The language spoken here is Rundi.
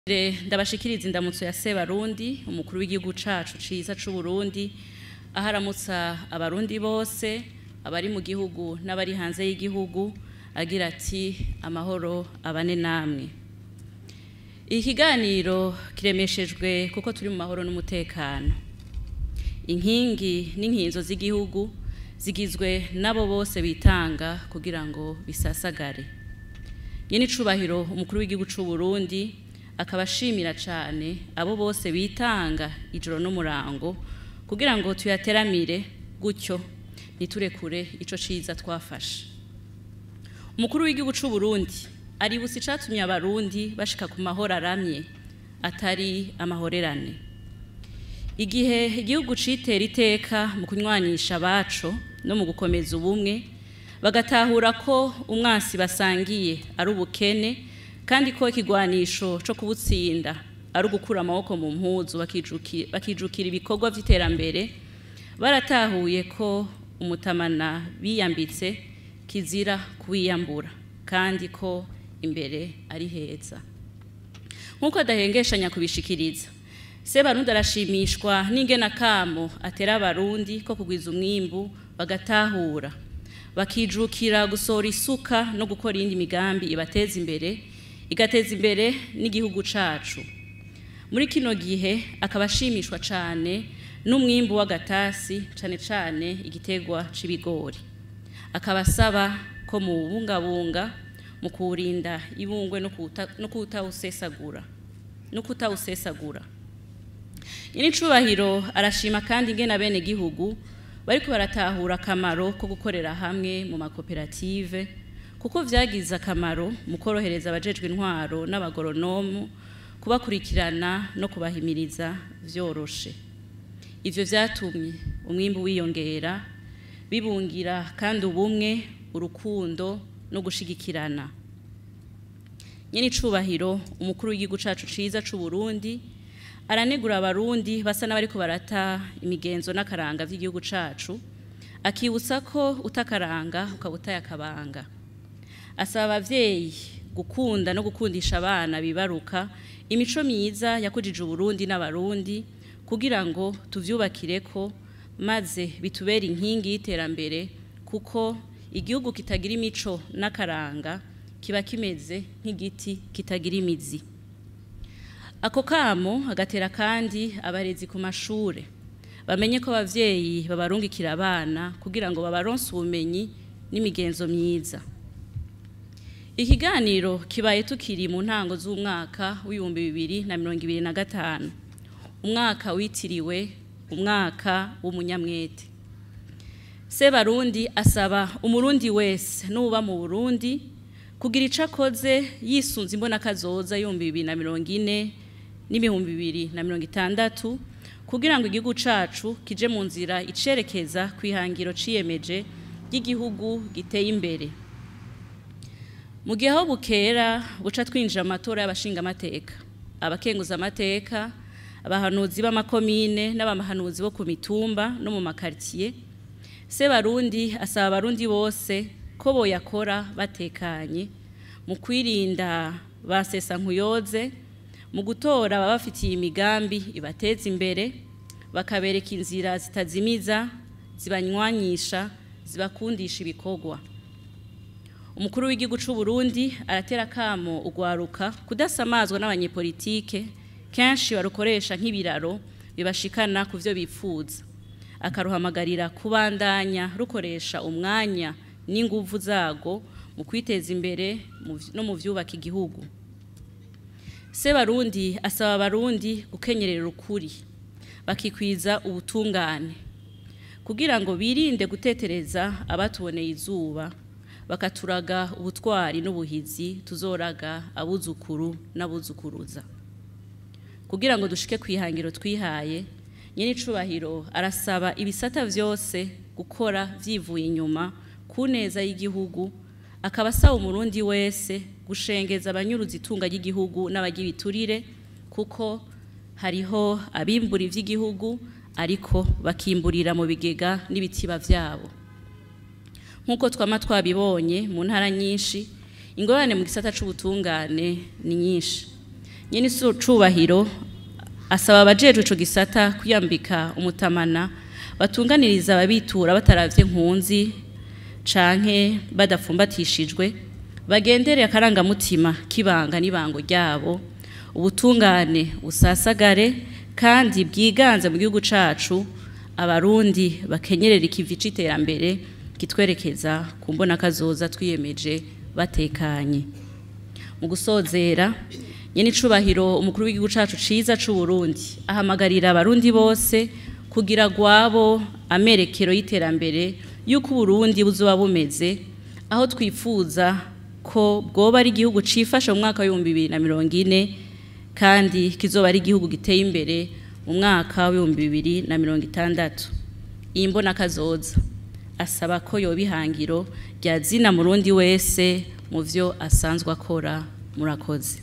Ndabashikiriza indamutso ya Sebarundi, umukuru w'igihugu cacu ciza c'u Burundi, aho aramutsa abarundi bose abari mu gihugu n'abari hanze y'igihugu, agira ati: "Amahoro abane namwe." Ikiganiro kiremeshejwe kuko turi mu mahoro n'umutekano. Inkingi n'inkinzo z'igihugu zigizwe nabo bose bitanga kugira ngo bisasagare. Nyene icubahiro umukuru w'igihugu c'u Burundi akaba ashimira cane abo bose bitanga ijoro n'umurango kugira ngo tuyateramire, gutyo ntiturekure ico ciza twafashe. Umukuru w'igihugu c'u Burundi aributsa icatumye abarundi bashika ku mahoro aramye atari amahorerane. Igihe igihugu citera iteka mu kunywanisha abaco no mu gukomeza ubumwe, bagatahura ko umwansi basangiye ari ubukene, kandi ko ikigwanisho co kubutsinda ari ugukura amaboko mu mpuzu bakijukira ibikorwa vy'iterambere, baratahuye ko umutamana biyambitse kizira kuwiyambura, kandi ko imbere ari heza. Nk'uko adahengeshanya kubishikiriza, Sebarundi arashimishwa n'ingene akamo atera abarundi ko kugwiza umwimbu, bagatahura bakijukira gusohora isuka no gukora iyindi migambi ibateza imbere, igateza imbere n'igihugu cacu. Muri kino gihe akaba ashimishwa cane n'umwimbu w'agatasi, cane cane igitegwa c'ibigori, akaba asaba ko mu bungabunga, mu kuwurinda ibungwe no kutawusesagura. Nyiricubahiro arashima kandi ingene abene gihugu bariko baratahura akamaro ko gukorera hamwe mu makoperative, kuko vyagize akamaro mu korohereza abajejwe intwaro n'abagoronomu kubakurikirana no kubahimiriza vyoroshe. Ivyo vyatumye umwimbu wiyongera, bibungira kandi ubumwe, urukundo no gushigikirana. Nyiricubahiro umukuru w'igihugu cacu ciza c'u Burundi aranegura abarundi basa n'abariko barata imigenzo n'akaranga vy'igihugu cacu, akibutsa ko utakaranga ukaba utaye akabanga. Asaba abavyeyi gukunda no gukundisha abana bibaruka imico myiza yakujije Uburundi n'abarundi, kugira ngo tuvyubakireko maze bitubere inkingi y'iterambere, kuko igihugu kitagira imico n'akaranga kiba kimeze nk'igiti kitagira imizi. Ako kamo agatera kandi abarezi ku mashure bamenye ko abavyeyi babarungikira abana kugira ngo babaronse ubumenyi n'imigenzo myiza. Ikiganiro kibaye tukiri mu ntango z'umwaka w'2025, umwaka witiriwe umwaka w'umunyamwete. Sebarundi asaba umurundi wese n'uba mu Burundi kugira ico akoze yisunze imbonakazoza y'2040 n'2060, kugira ngo igihugu cacu kije mu nzira icerekeza kwihangiro ciyemeje ry'igihugu giteye imbere. Mu gihe aho bukera buca twinjira amatora y'abashingamateka, abakenguza amateka, abahanuzi b'amakomine n'abahanuzi bo ku mitumba no mu makartier, Sebarundi asaba abarundi bose ko boyakora batekanye, mu kwirinda basesa nkuyoze, mu gutora ababafitiye imigambi ibateza imbere, bakabereka inzira zitazimiza, zibanywanisha, zibakundisha ibikorwa. Umukuru w'igihugu c'u Burundi aratera kamo ugwaruka kudasamazwa n'abanyepolitike kenshi barukoresha nk'ibiraro bibashikana ku vyo bipfuza, akaruhamagarira kubandanya rukoresha umwanya n'inguvu zago mu kwiteza imbere no mu vyubaka igihugu. Sebarundi asaba abarundi gukenyerera ukuri, bakikwiza ubutungane, kugira ngo birinde gutetereza abatuboneye izuba, bakaturaga ubutwari n'ubuhizi tuzoraga abuzukuru n'abuzukuruza. Kugira ngo dushike kwihangiro twihaye, Nyenicubahiro arasaba ibisata vyose gukora vyivuye inyuma ku neza y'igihugu, akaba asaba umurundi wese gushengeza abanyuruza itunga ry'igihugu n'abagibiturire, kuko hariho abimbura ivy'igihugu ariko bakimburira mu bigega n'ibitiba vyabo. Nk'uko twama twabibonye mu ntara nyinshi, ingorane mu gisata c'ubutungane ni nyinshi. Nyene icubahiro asaba abajejwe ico gisata kwiyambika umutamana, batunganiriza ababitura bataravye nkunzi canke badapfumbatishijwe, bagendere akarangamutima k'ibanga n'ibango ryabo, ubutungane busasagare kandi bwiganze mu gihugu cacu, Abarundi bakenyerera ikivi c'iterambere kitwerekeza ku mbonakazoza twiyemeje batekanye. Mu gusozera, nyene icubahiro umukuru w'igihugu cacu ciza c'u Burundi ahamagarira Abarundi bose kugira gwabo amerekero y'iterambere y'uko Uburundi buzoba bumeze, aho twifuza ko bwoba ari igihugu cifashe mu mwaka w'2040 kandi kizoba ari igihugu giteye imbere mu mwaka w'2060. Iyi mbonakazoza asaba ko yoba ihangiro rya zina Murundi wese mu vyo asanzwe akora. Murakoze.